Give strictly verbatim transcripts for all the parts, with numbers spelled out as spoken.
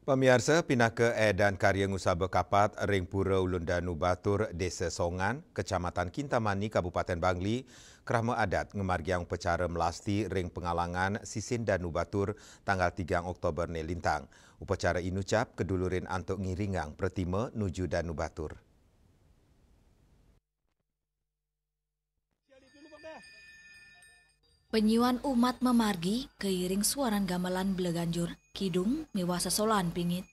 Pamiarsa, pinaka édan karya ngusaba kapat ring Pura Ulun Danu Batur, Désa Songan, Kecamatan Kintamani, Kabupaten Bangli, krama adat ngamargiang upacara melasti ring pangalangan sisin Danu Batur tanggal tigang Oktober né lintang. Upacara inucap kadulurin antuk ngiringang pratima nuju Danu Batur. Panyiuan umat mamargi kairing suaran gamelan bleganjur, kidung miwah sesolahan pingit.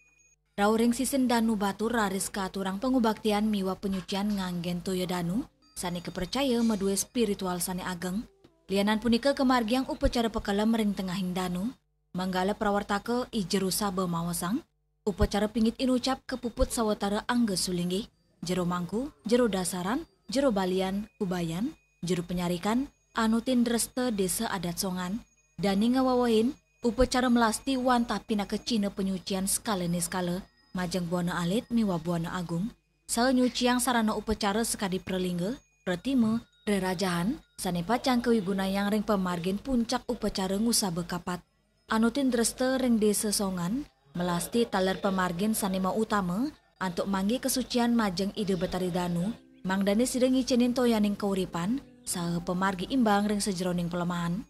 Rauh ring sisin Danu Batur raris kaaturang pangubaktian miwah panyucian nganggén toya danu sané kapracaya madué spiritual sané ageng. Lianan punika kamargiang upacara pakelem ring tengahing danu, manggala prawartaka I Jero Saba maosang, upacara pingit inucap kapuput sawatara angga sulinggih, jero mangku, jero dasaran, jero balian, kubayan, jero panyarikan, anutin dresta Désa Adat Songan, dané ngawewehin upacara melasti wantah pinaka cihna panyucian sekala niskala majeng buana alit miwah buana agung, saha nyuciang sarana upacara sakadi pralingga, pratima, rerajahan, sané pacang kawigunayang ring pamargin puncak upacara ngusaba kapat. Anutin dresta ring Désa Songan, melasti taler pamargin sané mautama antuk manggih kasucian majeng Ida Betari Danu, mangdané sida ngicénin toyaning kauripan, saha pamargi imbang ring sajeroning palemahan.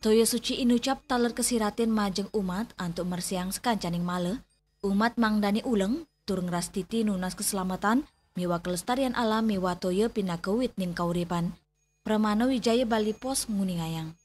Toya suci inucap taler kasiratin majeng umat antuk mresiang sakancaning mala. Umat mangdané uleng tur ngrastiti nunas kaslamatan miwah kalestarian alam miwah toya pinaka witning kauripan. Pramana Wijaya, Bali Post, nguningayang.